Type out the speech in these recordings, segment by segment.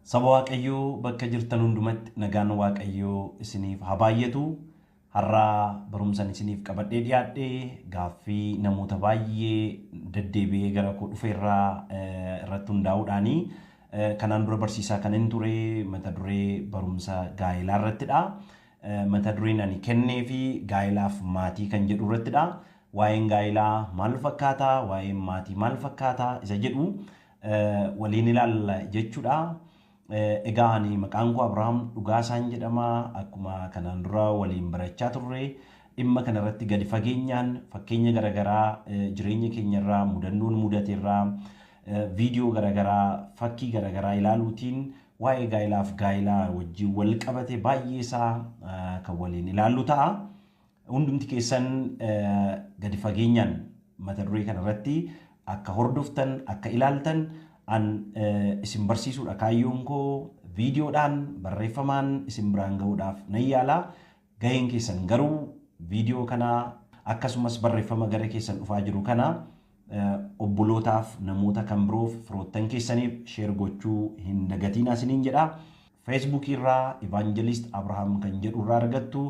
Saba Waaqayyoo bakka jirtan hundumatti nagaan Waaqayyoo isiniif haa baay'atu. Har'aa barumsan isiniif qabadhee dhiyaadhe gaaffii namoota baay'ee deddeebi'ee gara koo dhufeerraa irratti hundaa'uudhaani kanaan dura barsiisaa kan hin ture mata duree barumsa gaa'elaa irrattidha. Mata dureen ani kennee fi gaa'elaaf maatii kan jedhu irrattidha. Waa'een gaa'elaa maal fakkaata? Waa'een maatii maal fakkaata? Isa jedhu waliin ilaalla jechuudha. Egaa ani maqaan koo Abirahaam Dhugaasaan jedhama. Akkuma kanaan dura waliin barachaa turre dhimma kanarratti gadi fageenyaan fakkeenya garaagaraa jireenya keenyarraa mudannoon mudateerraa viidiyoo garaagaraa fakkii garaagaraa ilaaluutiin waa'ee gaa'elaaf gaa'elaa wajjin wal qabate baay'ee isaa kan waliin ilaallu ta'a. Hundumti keessan gadi fageenyaan mata duree kanarratti akka hordoftan akka ilaaltan an isin barsiisuudha kaayyoon koo viidiyoodhaan barreeffamaan isin biraan gahuudhaaf nan yaala. Gaheen keessan garuu viidiyoo kana akkasumas barreeffama gara keessan dhufaa jiru kana obbolootaaf namoota kan biroof firoottan keessaniif share gochuu hin dagatinaa isiniin jedha. Feesbuukii irraa Evangelist Abrahaam kan jedhu irraa argattu.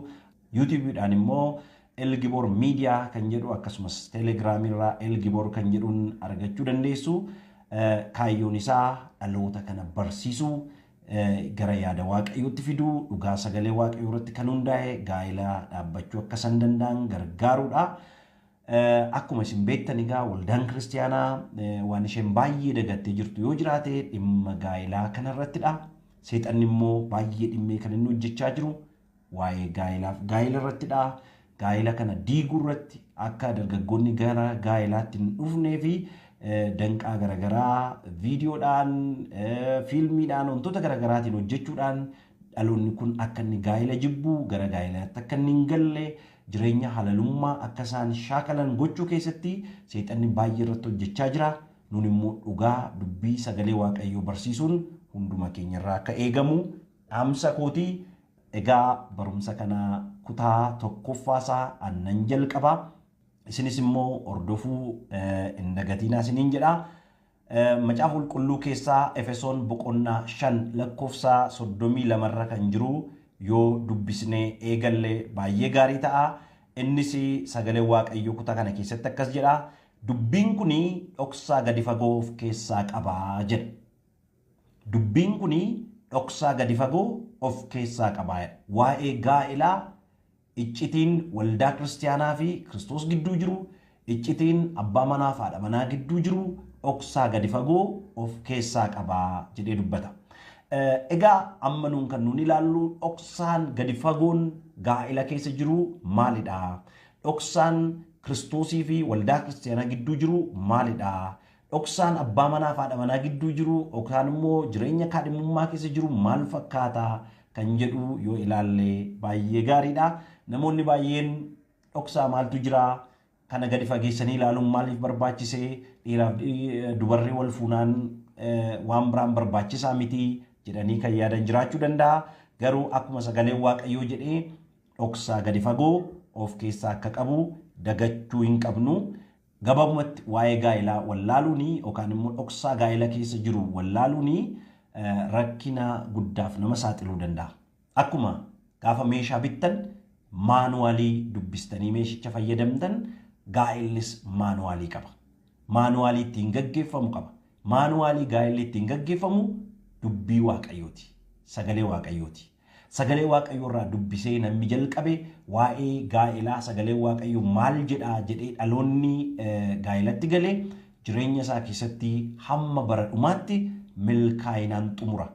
Yuutuubiidhaan immoo Elgiboor Miidiyaa kan jedhu akkasumas Teelegiraamii irraa Elgiboor kan jedhuun argachuu dandeessu. Kaayyoon isaa dhaloota kana barsiisuu gara yaada Waaqayyootti fiduu dhugaa sagalee Waaqayyoo irratti kan hundaa'e gaa'ela dhaabbachuu akka isaan danda'an gargaaruudha. Akkuma isin beektan egaa waldaan kiristaanaa waan isheen baay'ee dagattee jirtu yoo jiraate dhimma gaa'elaa kanarrattidha. Seexanni immoo baay'ee dhimmee kan inni hojjechaa jiru waa'ee gaa'elaaf gaa'ela irrattidha. Gaa'ela kana diiguu irratti akka dargaggoonni gara gaa'elaatti hin dhufnee fi danqaa garaagaraa viidiyoodhaan, fiilmiidhaan, wantoota garaagaraatiin hojjechuudhaan dhaloonni kun akka inni gaa'ela jibbu, gara gaa'elaatti akka inni hin galle, jireenya halalummaa akka isaan shaakalan gochuu keessatti seexanni baay'ee irratti hojjechaa jira. Nun immoo dhugaa dubbii sagalee Waaqayyoo barsiisuun hunduma keenyarraa akka eegamu dhaamsa kootii. Egaa barumsa kana kutaa tokkoffaasaa annan jalqaba. Isinis immoo hordofuu hin dagatinaa isiniin jedha. Macaafa Qulqulluu keessaa Efesoon boqonnaa 5 lakkoofsa 32 irra kan jiru yoo dubbisnee eegalle baay'ee gaarii ta'a. Innis sagalee Waaqayyoo kutaa kana keessatti akkas jedha. Dubbiin kuni dhoksaa gadi fagoo of keessaa qabaa jedha. Dubbiin kuni dhoksaa gadi fagoo of keessaa qabaa jedha. Waa'ee gaa'elaa iccitiin waldaa kiristaanaa fi Kiristoos gidduu jiru, iccitiin abbaa manaa fi haadha manaa gidduu jiru dhoksaa gadi fagoo of keessaa qabaa jedhee dubbata. Egaa amma nuun kan nuun ilaallu dhoksaan gadi fagoon gaa'ela keessa jiru maalidha? Dhoksaan Kiristoosii fi waldaa kiristaanaa gidduu jiru maalidha? Dhoksaan abbaa manaa fi haadha manaa gidduu jiru yookaan immoo jireenya kaadhimummaa keessa jiru maal fakkaata kan jedhu yoo ilaalle baay'ee gaariidha. Namoonni baay'een dhoksaa maaltu jira? Kana gadi fageessanii ilaaluun maaliif barbaachise? Dhiiraaf dubarri wal fuunaan waan biraan barbaachisaa miti jedhanii kan yaadan jiraachuu danda'a. Garuu akkuma sagaleen Waaqayyoo jedhee dhoksaa gadi fagoo of keessaa akka qabu dagachuu hin qabnu. Gabaabumatti waa'ee gaa'elaa wallaaluuni yookaan immoo dhoksaa gaa'ela keessa jiru wallaaluuni rakkina guddaaf nama saaxiluu danda'a. Akkuma gaafa meeshaa bittan maanuwaalii dubbistanii meeshicha fayyadamtan gaa'ellis maanuwaalii qaba. Maanuwaalii ittiin gaggeeffamu qaba. Maanuwaalii gaa'elli ittiin gaggeeffamu dubbii Waaqayyooti. Sagalee Waaqayyooti. Sagalee Waaqayyoo irraa dubbisee namni jalqabe waa'ee gaa'elaa sagalee Waaqayyoo maal jedhaa jedhee dhaloonni gaa'elatti galee jireenya isaa keessatti hamma bara dhumaatti milkaa'inaan xumura.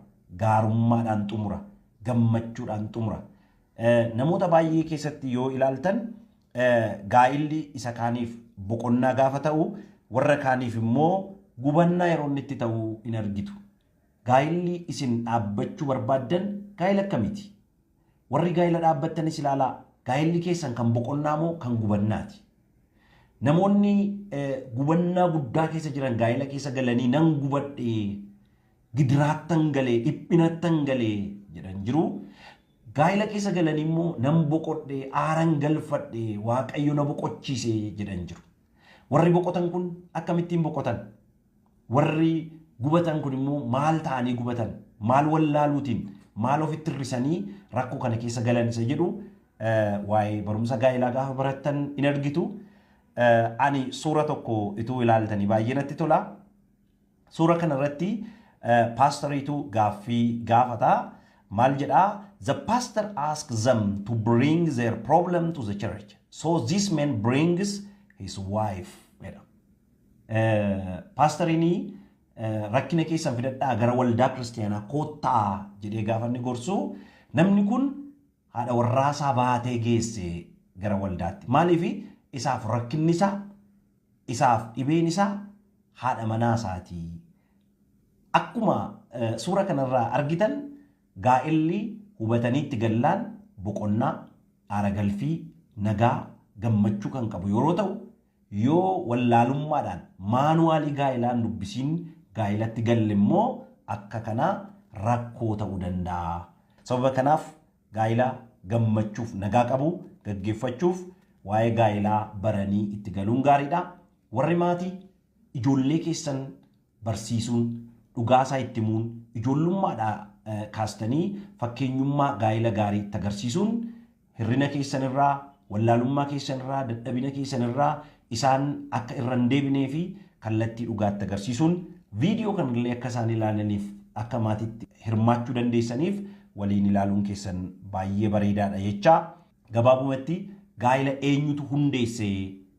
Gaarummaadhaan xumura. Gammachuudhaan xumura. Namoota baay'ee keessatti yoo ilaaltan gaa'elli isa kaaniif boqonnaa gaafa ta'u warra kaaniif immoo gubannaa yeroo inni itti ta'u hin argitu. Gaa'elli isin dhaabbachuu barbaaddan gaa'ela akkamiiti? Warri gaa'ela dhaabbattanis ilaalaa gaa'elli keessan kan boqonnaa moo kan gubannaati? Namoonni gubannaa guddaa keessa jiran gaa'ela keessa galanii nan gubadhe, gidiraattan galee, dhiphinattan galee jedhan jiru. Gaa'ela keessa galanii immoo nan boqodhe, aaran galfadhe, Waaqayyo na boqochiise jedhan jiru. Warri boqotan kun akkamittiin boqotan? Warri gubatan kun immoo maal ta'anii gubatan, maal wallaaluutiin, maal ofitti hir'isanii rakkoo kana keessa galan isa jedhu waa'ee barumsa gaa'elaa gaafa barattan in argitu. Ani suura tokko ituu ilaaltanii baay'ee natti tola. Suura kanarratti paastoriitu gaaffii gaafata. Maal jedhaa? "The pastor asks them to bring their problem to the church. So this man brings his wife," jedha. Paastoriin rakkina keessan fidadhaa, gara waldaa kiristaanaa koottaa jedhee gaafa inni gorsu, namni kun haadha warraasaa baatee geesse gara waldaatti. Maaliif? Isaaf rakkinni isaa, isaaf dhibeen isaa haadha manaa isaatii. Akkuma suura kanarraa argitan, gaa'elli hubatanii itti gallaan boqonnaa, aara galfii, nagaa, gammachuu kan qabu yeroo ta'u, yoo wallaalummaadhaan maanuwaalii gaa'ilaan dubbisiin gaa'ilatti galle immoo akka kanaa rakkoo ta'uu danda'a. Sababa kanaaf gaa'ila gammachuuf nagaa qabu gaggeeffachuuf waa'ee gaa'ilaa baranii itti galuun gaariidha. Warri maatii ijoollee keessan barsiisuun, dhugaasaa itti himuun, ijoollummaadhaa kaastanii fakkeenyummaa gaa'ila gaarii itti agarsiisuun hirrina keessanirraa, wallaalummaa keessanirraa, dadhabina keessanirraa isaan akka irra hin deebinee fi kallattii dhugaatti agarsiisuun, viidiyoo kanallee akka isaan ilaalaniif, akka maatiitti hirmaachuu dandeessaniif waliin ilaaluun keessan baay'ee bareedaadha jechaa, gabaabumatti gaa'ila eenyutu hundeesse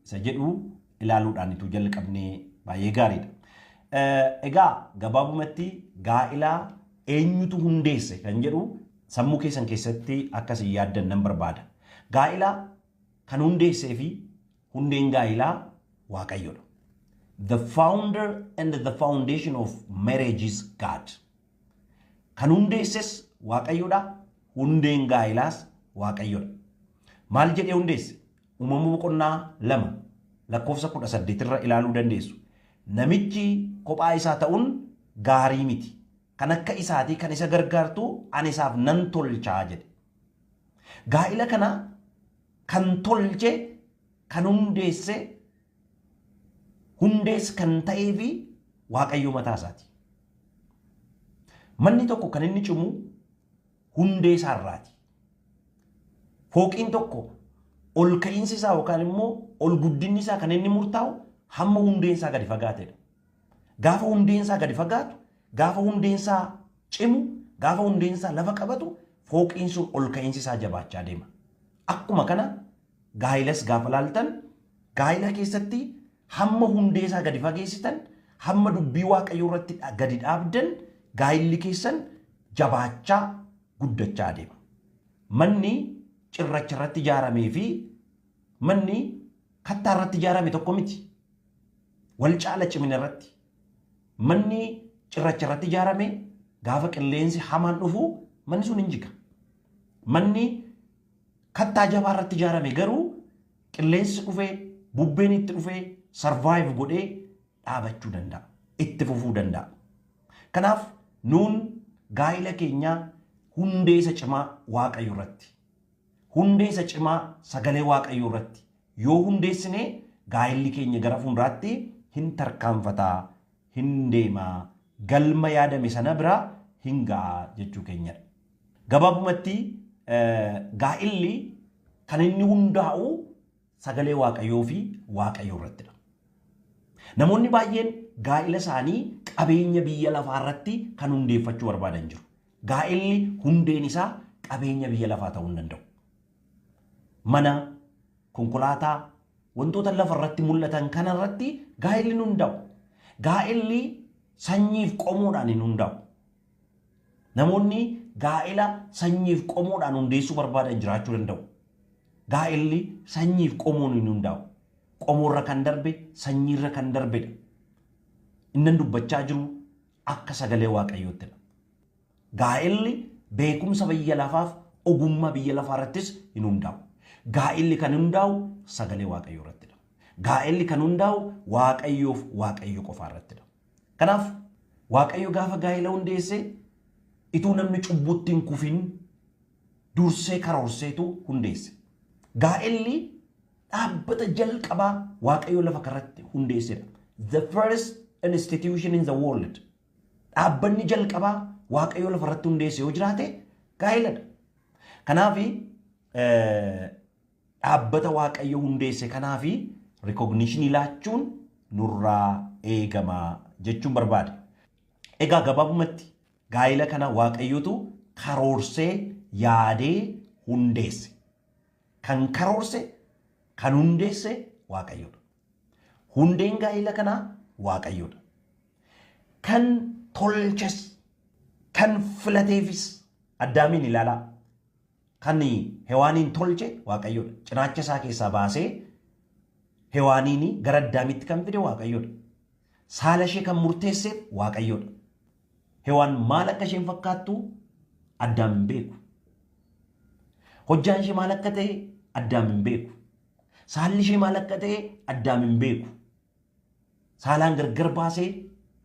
isa jedhu ilaaluudhaan ituu jalqabnee baay'ee gaariidha. Egaa gabaabumatti gaa'ila eenyutu hundeesse kan jedhu sammuu keessan keessatti akkasii yaaddan nan barbaada. Gaa'ila kan hundeessee fi hundeen gaa'ilaa Waaqayyoodha. The founder and the foundation of marriage is God. Kan hundeesses Waaqayyoodha. Hundeen gaa'ilaas Waaqayyoodha. Maal jedhee hundeesse? Uumama boqonnaa 2 lakkoofsa 18 irra ilaaluu dandeessu. Namichi kophaa isaa ta'uun gaarii miti. Kan akka isaatii kan isa gargaartu ani isaaf nan tolchaa jedhe. Gaa'ila kana kan tolche, kan hundeesse, hundees kan ta'ee fi Waaqayyo mataa isaati. Manni tokko kan inni cimu hundee isaarraati. Fooqiin tokko ol ka'iinsi isaa yookaan immoo ol guddinni isaa kan inni murtaa'u hamma hundeen isaa gadi fagaatedha. Gaafa hundeen isaa gadi fagaatu, gaafa hundeen isaa cimu, gaafa hundeen isaa lafa qabatu, fooqiin sun ol ka'iinsi isaa jabaachaa deema. Akkuma kana gaa'ilas gaafa laaltan, gaa'ila keessatti hamma hundee isaa gadi fageessitan, hamma dubbii Waaqayyoo irratti gadi dhaabdan, gaa'illi keessan jabaachaa guddachaa deema. Manni cirracha irratti ijaaramee fi manni kattaa irratti ijaarame tokko miti. Wal caala cimina irratti. Manni cirracha irratti ijaarame gaafa qilleensi hamaan dhufu manni sun hin jiga. Manni kattaa jabaa irratti ijaarame garuu qilleensi dhufee, bubbeen itti dhufee, survive godhee dhaabachuu danda'a. Itti fufuu danda'a. Kanaaf nuun gaa'ila keenyaa hundee isa cimaa Waaqayyo irratti, hundee isa cimaa sagalee Waaqayyoo irratti yoo hundeessine, gaa'illi keenya gara fuulduraatti hin tarkaanfataa, hin deemaa, galma yaadame sana bira hin ga'a jechuu keenyadha. Gabaabumatti gaa'illi kan inni hundaa'u sagalee Waaqayyoo fi Waaqayyoo irrattidha. Namoonni baay'een gaa'ila isaanii qabeenya biyya lafaa irratti kan hundeeffachuu barbaadan jiru. Gaa'illi hundeen isaa qabeenya biyya lafaa ta'uu hin danda'u. Mana, konkolaataa, wantoota lafa irratti mul'atan kana irratti gaa'illi hin hundaa'u. Gaa'illi sanyiif qomoodhaan hin hundaa'u. Namoonni gaa'ila sanyiif qomoodhaan hundeessuu barbaadan jiraachuu danda'u. Gaa'illi sanyiif qomoon hin hundaa'u. Qomoorra kan darbe, sanyiirra kan darbedha. Innan dubbachaa jiru akka sagalee Waaqayyoottidha. Gaa'illi beekumsa biyya lafaaf ogummaa biyya lafaa irrattis hin hundaa'u. Gaa'illi kan hundaa'u sagalee Waaqayyoo irrattidha. Gaa'illi kan hundaa'u Waaqayyoof Waaqayyo qofaa irrattidha. Kanaaf Waaqayyo gaafa gaa'ila hundeesse ituu namni cubbutti hin kufin dursee karoorseetu hundeesse. Gaa'illi dhaabbata jalqabaa Waaqayyo lafa kanarratti hundeessedha. The first institution in the world. Dhaabbanni jalqabaa Waaqayyo lafarratti hundeesse yoo jiraate gaa'iladha. Kanaaf dhaabbata Waaqayyo hundeesse kanaaf rikognishinii laachuun nurraa eegama jechuun barbaade. Egaa gabaabumatti gaa'ila kana Waaqayyotu karoorsee yaadee hundeesse. Kan karoorse kan hundeesse Waaqayyodha. Hundeen gaa'ila kanaa Waaqayyodha. Kan tolches kan filateefis Addaamiin ilaalaa. Kan Hewaaniin tolche Waaqayyodha. Cinaacha isaa keessaa baasee Hewaaniin gara Addaamitti kan fide Waaqayyodha. Saala ishee kan murteesseef Waaqayyodha. Hewaan maal akka isheen fakkaattu Addaam hin beeku. Hojjaan ishee maal akka ta'e Addaam hin beeku. Saalli ishee maal akka ta'e Addaam hin beeku. Saalaan gargar baasee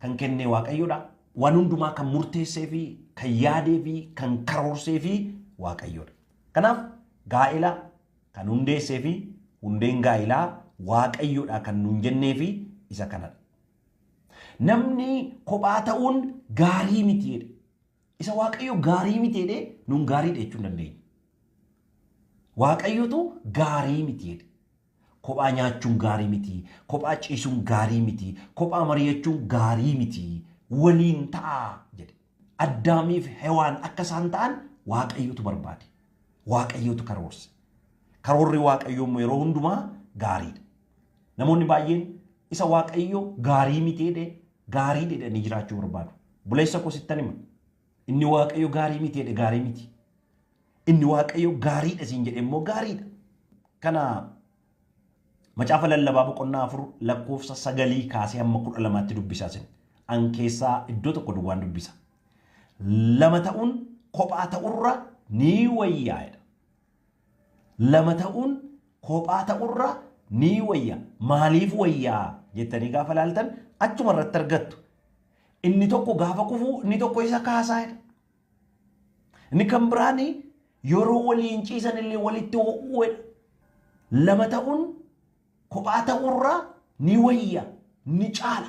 kan kenne Waaqayyodha. Waan hundumaa kan murteessee fi kan yaadee fi kan karoorsee fi Waaqayyodha. Kanaaf gaa'ela kan hundeessee fi hundeen gaa'elaa Waaqayyodha kan nuun jennee fi isa kanadha. Namni kophaa ta'uun gaarii miti jedhe. Isa Waaqayyo gaarii miti jedhee nuun gaariidha jechuu hin dandeenyu. Waaqayyotu gaarii miti jedhe. Kophaa nyaachuun gaarii miti, kophaa ciisuun gaarii miti, kophaa mari'achuun gaarii miti, waliin ta'aa jedhe. Addaamiif Hewaan akka isaan ta'an Waaqayyotu barbaade. Waaqayyotu karoorse. Karoorri Waaqayyoo immoo yeroo hundumaa gaariidha. Namoonni baay'een isa Waaqayyo gaarii miti jedhee gaarii jedhanii jiraachuu barbaadu. Buleessa koo sittan hima. Inni Waaqayyo gaarii miti jedhe gaarii miti. Inni Waaqayyo gaariidha siin jedhe immoo gaariidha. Kana Macaafa Lallabaa boqonnaa 4 lakkoofsa 9 kaasee hamma 12tti dubbisaa sin. An keessaa iddoo tokko duwwaan dubbisa. Lama ta'uun kophaa ta'urra ni wayyaa jedha. Lama ta'uun kophaa ta'urra ni wayya. Maaliif wayyaa jettanii gaafa laaltan achuma irratti argattu. Inni tokko gaafa kufu inni tokko isa kaasaa jedha. Inni kan biraan yeroo waliin ciisan illee walitti ho'uu jedha. Lama ta'uun kophaa ta'urra ni wayya, ni caala.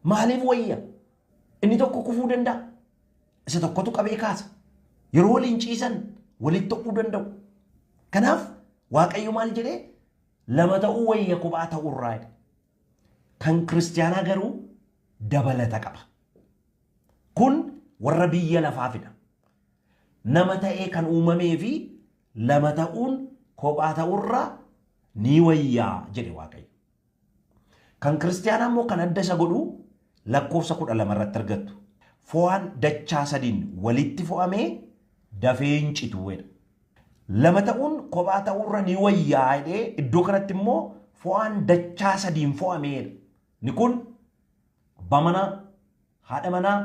Maaliif wayya? Inni tokko kufuu danda'a. Isa tokkotu qabee kaasa. Yeroo waliin ciisan walitti ho'uu danda'u. Kanaaf Waaqayyo maal jedhee? Lama ta'uu wayya kophaa ta'urraa jedha. Kan kiristiyaanaa garuu dabalata qaba. Kun warra biyya lafaafidha. Nama ta'ee kan uumamee fi lama ta'uun kophaa ta'urraa ni wayyaa jedhe Waaqayyo. Kan kiristiyaanaa immoo kan adda isa godhu lakkoofsa 12 irratti argattu. Fo'aan dachaa sadiin walitti fo'amee dafee hin citu jedha. Lama ta'uun kophaa ta'urra ni wayyaa jedhee iddoo kanatti immoo fo'aan dachaa sadiin fo'amee jedha. Inni kun abbaa manaa, haadha manaa,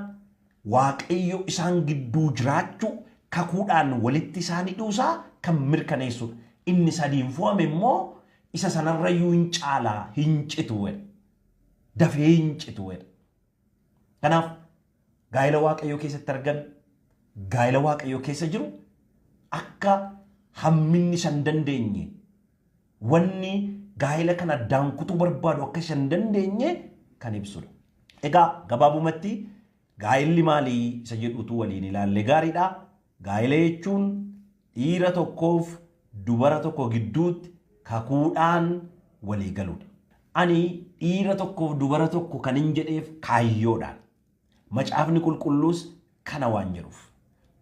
Waaqayyo isaan gidduu jiraachuu kakuudhaan walitti isaan hidhuusaa kan mirkaneessudha. Inni sadiin fo'ame immoo isa sanarrayyuu hin caalaa, hin citu jedha. Dafee hin citu jedha. Kanaaf gaa'ela Waaqayyoo keessatti argame, gaa'ela Waaqayyoo keessa jiru akka hamminni isa hin dandeenye, wanni gaa'ela kana addaan kutuu barbaadu akka isa hin dandeenye kan ibsudha. Egaa gabaabumatti gaa'elli maalii isa jedhutu waliin ilaalle gaariidha. Gaa'ela jechuun dhiira tokkoof dubara tokko gidduutti kakuudhaan walii galuudha. Ani dhiira tokkoof dubara tokko kan hin jedheef kaayyoodhaan. Macaafni qulqulluus kana waan jedhuuf.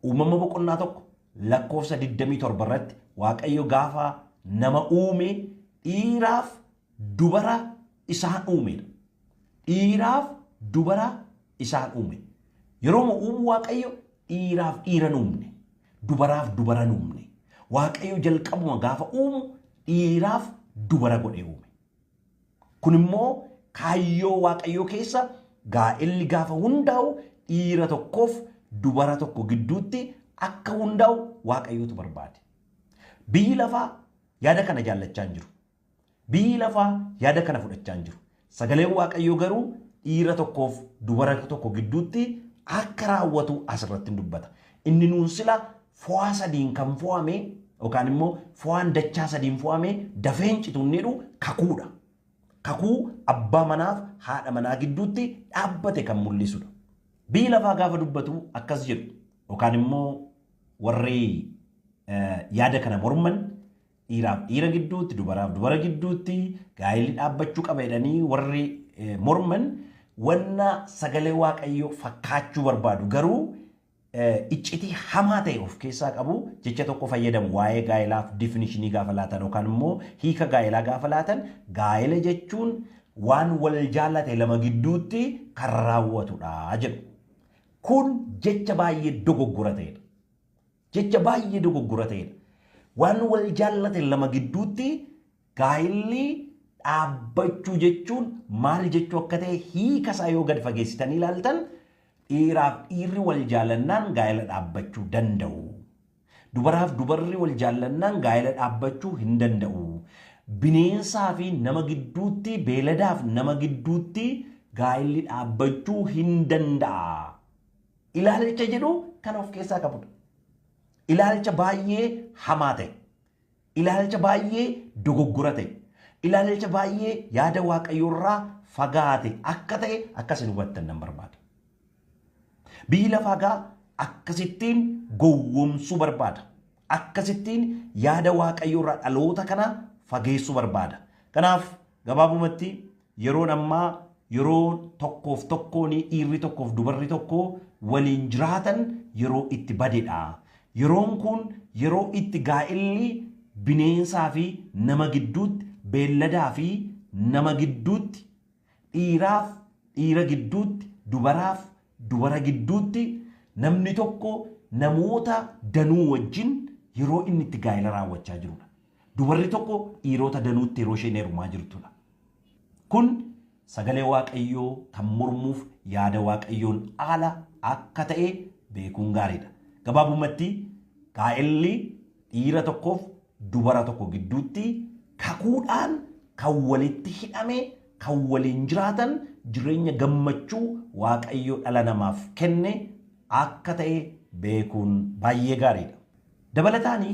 Uumama boqonnaa 1 lakkoofsa 27 irratti Waaqayyo gaafa nama uume dhiiraaf dubara isaan uumedha. Dhiiraaf dubara isaan uume. Yeroo uumu Waaqayyo dhiiraaf dhiira hin uumne. Dubaraaf dubara hin uumne. Waaqayyo jalqabuma gaafa uumu dhiiraaf dubara godhee uume. Kun immoo kaayyoo Waaqayyoo keessa gaa'elli gaafa hundaa'u dhiira tokkoof dubara tokko gidduutti akka hundaa'u Waaqayyootu barbaade. Biyyi lafaa yaada kana jaallachaa hin jiru. Biyyi lafaa yaada kana fudhachaa hin jiru. Sagaleen Waaqayyoo garuu dhiira tokkoof dubara tokko gidduutti akka raawwatu asirratti hin dubbata. Inni nuun sila fo'aa sadiin kan fo'ame yookaan immoo fo'aan dachaa sadiin fo'ame dafee hin citu inni jedhu kakuudha. Kakuu abbaa manaaf haadha manaa gidduutti dhaabbate kan mul'isudha. Biyyi lafaa gaafa dubbatu akkas jedhu yookaan immoo warri yaada kana morman dhiiraaf dhiira gidduutti, dubaraaf dubara gidduutti gaa'elli dhaabbachuu qaba jedhanii warri morman wanna sagalee Waaqayyoo fakkaachuu barbaadu garuu iccitii hamaa ta'e of keessaa qabu jecha tokko fayyadamu waa'ee gaa'elaaf difinishinii gaafa laatan yookaan immoo hiika gaa'elaa gaafa laatan gaa'ela jechuun waan wal jaallate lama gidduutti kan raawwatudha jedhu. Kun jecha baay'ee dogoggora ta'edha. Jecha baay'ee dogoggora ta'edha. Waan wal jaallate lama gidduutti gaa'elli dhaabbachuu jechuun maal jechuu akka ta'e hiika isaa yoo gad fageessitanii ilaaltan dhiiraaf dhiirri wal jaallannaan gaa'ela dhaabbachuu danda'u. Dubaraaf dubarri wal jaallannaan gaa'ela dhaabbachuu hin danda'u. Bineensaa fi nama gidduutti, beeladaaf nama gidduutti gaa'elli dhaabbachuu hin danda'a. Ilaalcha jedhu kan of keessaa qabudha. Ilaalcha baay'ee hamaa ta'e. Ilaalcha baay'ee dogoggora ta'e. Ilaalcha baay'ee yaada Waaqayyoorraa fagaate akka ta'e akkasin hubattan nan barbaada. Biyyi lafaa gaa akkasittiin gowwoomsuu barbaada. Akkasittiin yaada Waaqayyoorraa dhaloota kana fageessuu barbaada. Kanaaf gabaabumatti yeroon ammaa yeroo tokkoof tokkoon dhiirri tokkoof dubarri tokko waliin jiraatan yeroo itti badedha. Yeroon kun yeroo itti gaa'elli bineensaa fi nama gidduutti, beelladaa fi nama gidduutti, dhiiraaf dhiira gidduutti, dubaraaf dubara gidduutti namni tokko namoota danuu wajjin yeroo inni itti gaa'ela raawwachaa jirudha. Dubarri tokko dhiirota danuutti yeroo isheen heerumaa jirtudha. Kun sagalee Waaqayyoo kan mormuuf yaada Waaqayyoon ala akka ta'e beekuun gaariidha. Gabaabumatti gaa'elli dhiira tokkoof dubara tokko gidduutti kakuudhaan kan walitti hidhame kan waliin jiraatan jireenya gammachuu Waaqayyo dhala namaaf kenne akka ta'e beekuun baay'ee gaariidha. Dabalataani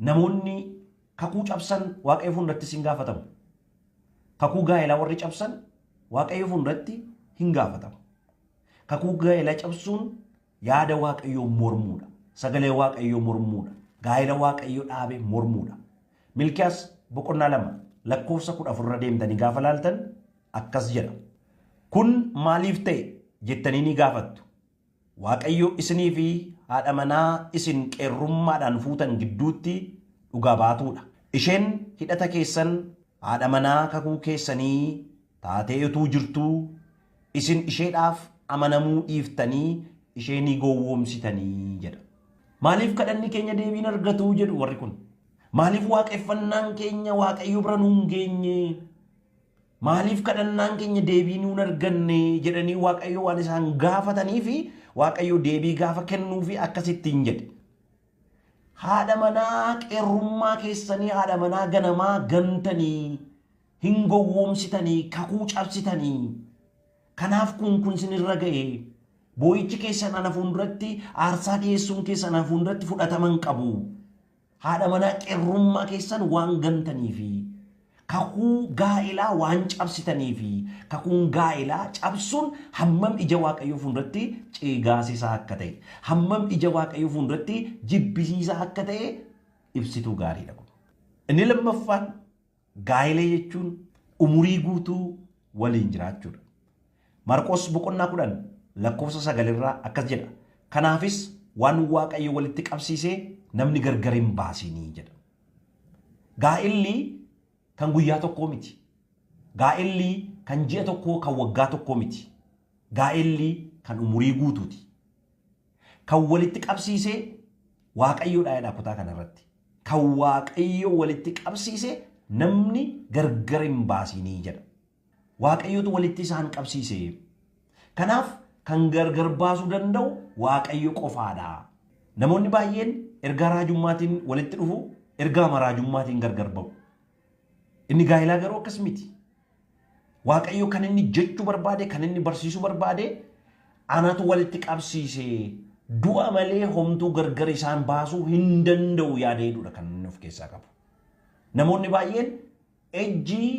namoonni kakuu cabsan Waaqayyo fuulduratti hin gaafatamu. Kakuu gaa'elaa warri cabsan Waaqayyo fuulduratti hin gaafatamu. Kakuu gaa'elaa cabsuun yaada Waaqayyoo mormuudha. Sagalee Waaqayyoo mormuudha. Gaa'ela Waaqayyoo dhaabe mormuudha. Milkiyaas boqonnaa 2 lakkoofsa 14 irra deemtanii gaafa laaltan akkas jedha. Kun maaliif ta'e jettanii ni gaafattu. Waaqayyo isinii fi haadha manaa isin qeerrummaadhaan fuutan gidduutti dhugaa baatuudha. Isheen hidhata keessan haadha manaa kakuu keessanii taatee utuu jirtuu isin isheedhaaf amanamuu dhiiftanii ishee ni gowwoomsitanii jedha. Maaliif kadhanni keenya deebiin argatu jedhu warri kun? Maaliif waaqeffannaan keenya Waaqayyo bira nuun geenye? Maaliif kadhannaan keenya deebii nuun arganne jedhanii Waaqayyo waan isaan gaafatanii fi Waaqayyo deebii gaafa kennuu fi akkasittiin jedhe. Haadha manaa qeerrummaa keessanii haadha manaa ganamaa gantanii hin gowwoomsitanii kakuu cabsitanii. Kanaaf kun isinirra ga'e. Boo'ichi keessan ana fuulduratti aarsaa dhiyeessuun keessan ana fuulduratti fudhatama hin qabu. Haadha manaa qeerrummaa keessan waan gantaniifi kakuu gaa'elaa waan cabsitaniifi kakuun gaa'elaa cabsuun hammam ija Waaqayyoo fuulduratti cigaasisaa akka ta'e hammam ija Waaqayyoo fuulduratti jibbisiisaa akka ta'e ibsituu gaariidha kun. Inni lammaffaan gaa'ela jechuun umurii guutuu waliin jiraachuudha. Maarqos boqonnaa 10 lakkoofsa 9 irraa akkas jedha. Kanaafis waan Waaqayyo walitti qabsiisee namni gargar hin baasinii jedha. Gaa'elli kan guyyaa tokkoo miti. Gaa'elli kan ji'a tokkoo kan waggaa tokkoo miti. Gaa'elli kan umurii guutuuti. Kan walitti qabsiisee Waaqayyoodha jedha kutaa kanarratti. Kan Waaqayyo walitti qabsiise namni gargar hin baasinii jedha. Waaqayyotu walitti isaan qabsiise. Kanaaf kan gargar baasuu danda'u Waaqayyo qofaadha. Namoonni baay'een ergaa raajummaatiin walitti dhufu, ergaa raajummaatiin gargar ba'u. Inni gaa'elaa garuu akkas miti. Waaqayyo kan inni jechuu barbaade, kan inni barsiisuu barbaade anatu walitti qabsiise. Du'a malee homtuu gargar isaan baasuu hin danda'u yaada jedhudha kan inni of keessaa qabu. Namoonni baay'een ejjii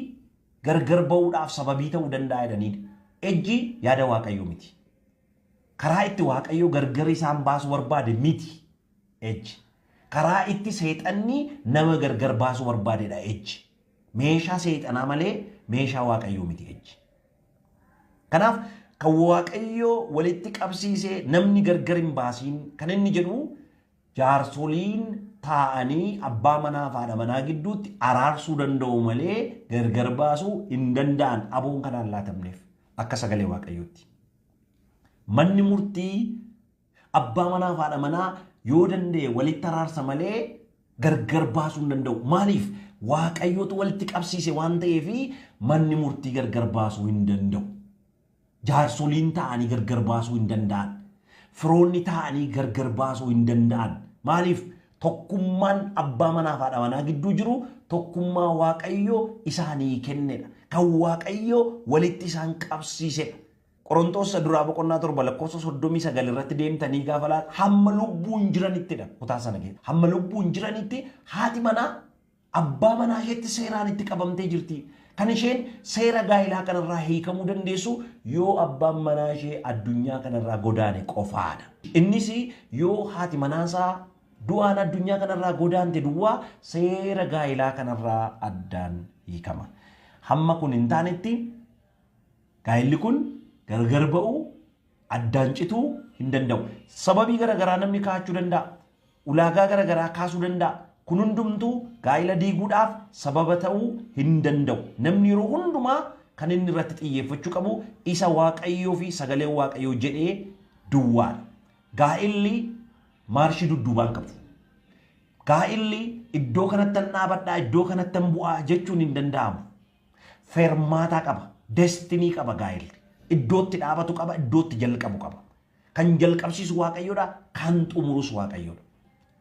gargar ba'uudhaaf sababii ta'uu danda'a jedhaniidha. Ejjii yaada Waaqayyoo miti. Karaa itti Waaqayyo gargar isaan baasuu barbaade miti ejji. Karaa itti seexanni nama gargar baasuu barbaadedha ejji. Meeshaa seexanaa malee meeshaa Waaqayyoo miti ejji. Kanaaf kan Waaqayyo walitti qabsiisee namni gargar hin baasiin kan inni jedhu jaarsoliin taa'anii abbaa manaa fi haadha manaa gidduutti araarsuu danda'u malee gargar baasuu hin danda'an aboon kanaan laatamneef akka sagalee Waaqayyootti. Manni murtii abbaa manaa fi haadha manaa yoo danda'e walitti araarsa malee gargar baasuu hin danda'u. Maaliif? Waaqayyootu walitti qabsiise waan ta'eef manni murtii gargar baasuu hin danda'u. Jaarsoliin taa'anii gargar baasuu hin danda'an. Firoonni taa'anii gargar baasuu hin danda'an. Maaliif? Tokkummaan abbaa manaa fi haadha manaa gidduu jiru tokkummaa Waaqayyo isaanii kennedha. Kan Waaqayyo walitti isaan qabsiisedha. Qorontoos duraa boqonnaa 7 lakkoofsa 39 irratti deemtanii gaafa laata hamma lubbuun jiranittidha kutaa sana keessa. Hamma lubbuun jiranitti haati manaa abbaa manaa isheetti seeraan itti qabamtee jirti. Kan isheen seera gaa'ilaa kanarraa hiikamuu dandeessu yoo abbaan manaa ishee addunyaa kanarraa godaane qofaadha. Innis yoo haati manaasaa du'aan addunyaa kanarraa godaante duwwaa seera gaa'ilaa kanarraa addaan hiikama. Hamma kun hin taanetti gaa'illi kun gargar ba'uu addaan cituu hin danda'u. Sababii garaagaraa namni kaa'achuu danda'a. Ulaagaa garaagaraa kaasuu danda'a. Kun hundumtuu gaa'ila diiguudhaaf sababa ta'uu hin danda'u. Namni yeroo hundumaa kan inni irratti xiyyeeffachuu qabu isa Waaqayyoo fi sagalee Waaqayyoo jedhee duwwaadha. Gaa'illi maarshii dudduubaan qabu. Gaa'illi iddoo kanattan dhaabadhaa, iddoo kanattan bu'aa jechuun hin danda'amu. Fermaataa qaba, destinii qaba gaa'illi. Iddootti dhaabatu qaba, iddootti jalqabu qaba. Kan jalqabsiisu Waaqayyoodha, kan xumurus Waaqayyoodha.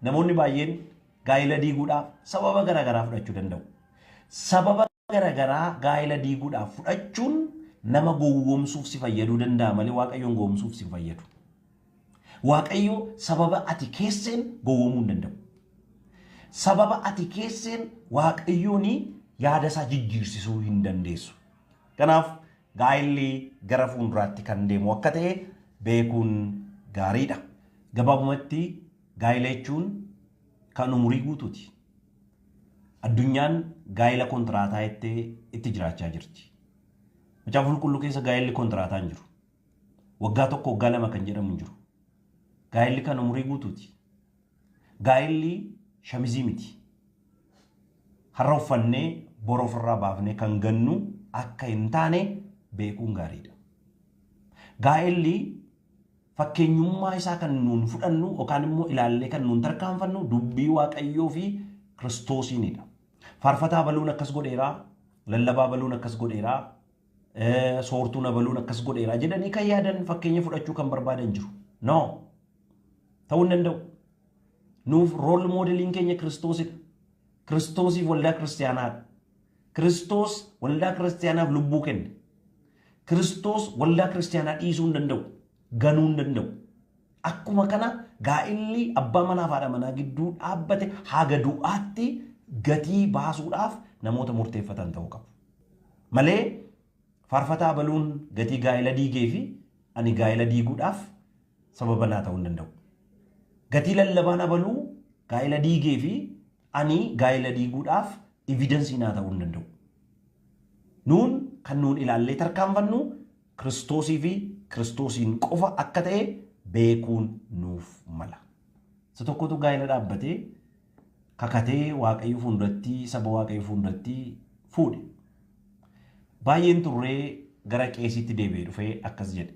Namoonni baay'een gaa'ila diiguudhaaf sababa garaagaraa fudhachuu danda'u. Sababa garaagaraa gaa'ila diiguudhaaf fudhachuun nama gowwoomsuuf si fayyaduu danda'a malee Waaqayyoon gowwoomsuuf si fayyadu. Waaqayyo sababa ati keesseen gowwoomuu hin danda'u. Sababa ati keesseen Waaqayyoon yaada isaa jijjiirsisuu hin dandeessu. Kanaaf gaa'illi gara fuulduraatti kan deemu akka ta'e beekuun gaariidha. Gabaabumatti gaa'ila jechuun kan umurii guutuuti. Addunyaan gaa'ila kontiraataa jettee itti jiraachaa jirti. Macaafa Qulqulluu keessa gaa'illi kontiraataa hin jiru. Waggaa tokko waggaa lama kan jedhamu hin jiru. Gaa'illi kan umurii guutuuti. Gaa'illi shamizii miti. Har'a uffannee bor ofirraa baafnee kan gannu akka hin taane beekuun gaariidha. Gaa'illi fakkeenyummaa isaa kan nuun fudhannu yookaan immoo ilaallee kan nuun tarkaanfannu dubbii Waaqayyoo fi Kiristoosiinidha. Faarfataa baluun akkas godheeraa, lallabaa baluun akkas godheeraa, soortuun abaluun akkas godheeraa jedhanii kan yaadan fakkeenya fudhachuu kan barbaadan jiru. No. Ta'uu hin danda'u. Nuuf rool moodeliin keenya Kiristoosidha. Kiristoosiif waldaa kiristaanaadha. Kiristoos waldaa kiristaanaaf lubbuu kenne. Kiristoos waldaa kiristaanaa dhiisuu hin danda'u. Ganuu hin danda'u. Akkuma kana gaa'illi abbaa manaa fi haadha manaa gidduu dhaabbate haga du'aatti gatii baasuudhaaf namoota murteeffatan ta'uu qabu. Malee faarfataa baluun gatii gaa'ila diigee fi ani gaa'ila diiguudhaaf sababa naa ta'uu hin danda'u. Gatii lallabaan abaluu gaa'ila diigee fi ani gaa'ila diiguudhaaf evidensii naa ta'uu hin danda'u. Nuun kan nuun ilaallee tarkaanfannu Kiristoosii fi Kiristoosiin qofa akka ta'e beekuun nuuf mala. Isa tokkotu gaa'ila dhaabbatee kakatee Waaqayyo fuulduratti saba Waaqayyo fuulduratti fuudhe. Baay'een turree gara qeesiitti deebi'ee dhufee akkas jedhe.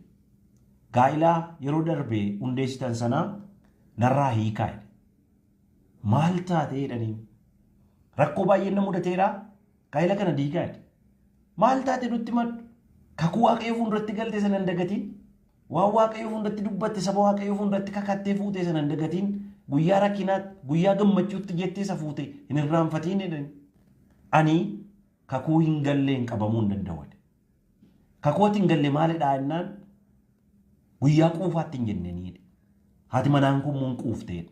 Gaa'ilaa yeroo darbe hundeessitan sana narraa hiikaa jedhe. Maal taatee jedhaniin. Rakkoo baay'een na mudateera. Gaa'ila kana diigaa jedhe. Maal taate nutti maddu? Kakuu Waaqayyo fuulduratti galte sana hin dagatiin. Waan Waaqayyo fuulduratti dubbatte saba Waaqayyo fuulduratti kakattee fuute sana hin dagatiin. Guyyaa rakkinaatti, guyyaa gammachuutti jettee isa fuute hin irraanfatiin jedhani. Ani kakuu hin galleen qabamuu hin danda'u. Kakuu ati hin galle maalidhaa jennaan guyyaa quufaatti hin jenneenii jedhe. Haati manaan kun immoo hin quuftee.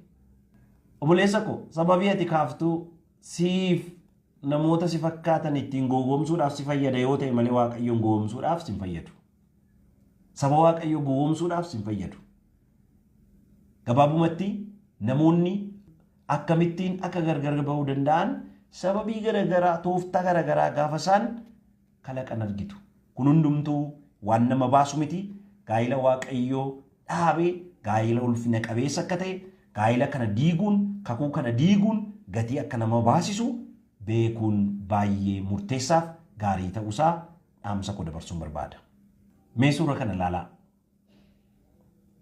Obboleessa koo sababii ati kaaftuu siif namoota si fakkaatan ittiin gowwoomsuudhaaf si fayyada yoo ta'e malee Waaqayyoon gowwoomsuudhaaf si hin fayyadu. Saba Waaqayyoo gowwoomsuudhaaf sin fayyadu. Gabaabumatti namoonni akkamittiin akka gargar ba'uu danda'an sababii garaagaraa tooftaa garaagaraa gaafa isaan kalaqan argitu. Kun hundumtuu waan nama baasu miti. Gaa'ila Waaqayyoo dhaabee gaa'ila ulfina qabeessa akka ta'e gaa'ila kana diiguun kakuu kana diiguun gatii akka nama baasisu beekuun baay'ee murteessaaf gaarii ta'uusaa dhaamsa koo dabarsuun barbaada. Mee suura kana ilaalaa.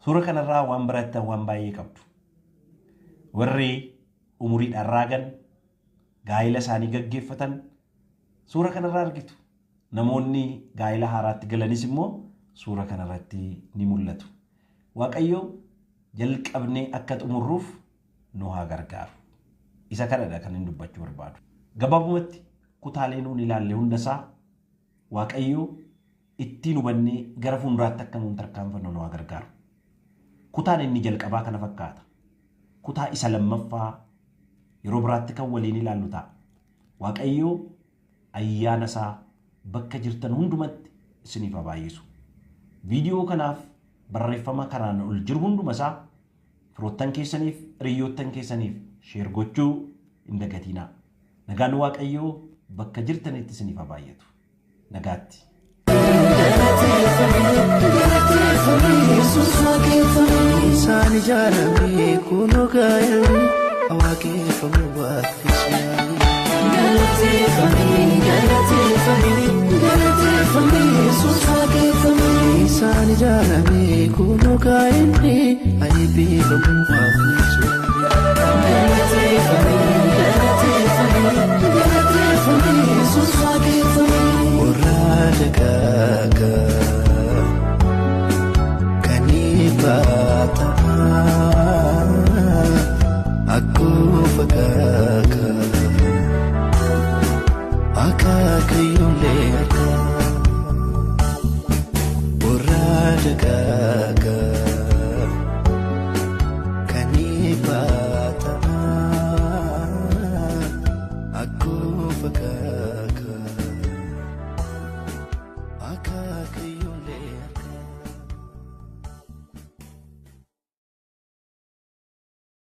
Suura kanarraa waan barattan waan baay'ee qabdu. Warri umuriidhaan raagan gaa'ila isaanii gaggeeffatan suura kanarraa argitu. Namoonni gaa'ila haaraatti galanis immoo suura kanarratti ni mul'atu. Waaqayyo jalqabnee akka xumurruuf nu haa gargaaru. Isa kanadha kan inni dubbachuu barbaadu. Gabaabumatti kutaalee nuun ilaalle hundasaa Waaqayyo ittiin hubannee gara fuulduraatti akka nuun tarkaanfannu nu haa gargaaru. Kutaan inni jalqabaa kana fakkaata. Kutaa isa lammaffaa yeroo biraatti kan waliin ilaallu ta'a. Waaqayyo ayyaana isaa bakka jirtan hundumatti isiniif haa baay'isu. Viidiyoo kanaaf barreeffama kanaan ol jiru hunduma isaa firoottan keessaniif hiriyoottan keessaniif share gochuu hin dagatinaa. Nagaan Waaqayyoo bakka jirtanitti isiniif haa baay'atu. Nagaatti. Isaan ijaarame kunoo gaa'elli waaqeffamu waaqessi. Isaan ijaarame kunoo gaa'elli ayibbifamu waaqessi. Warra dagaagaa kan ifaa akkuma fakkaata akaakayyuulee argaa warra dagaagaa.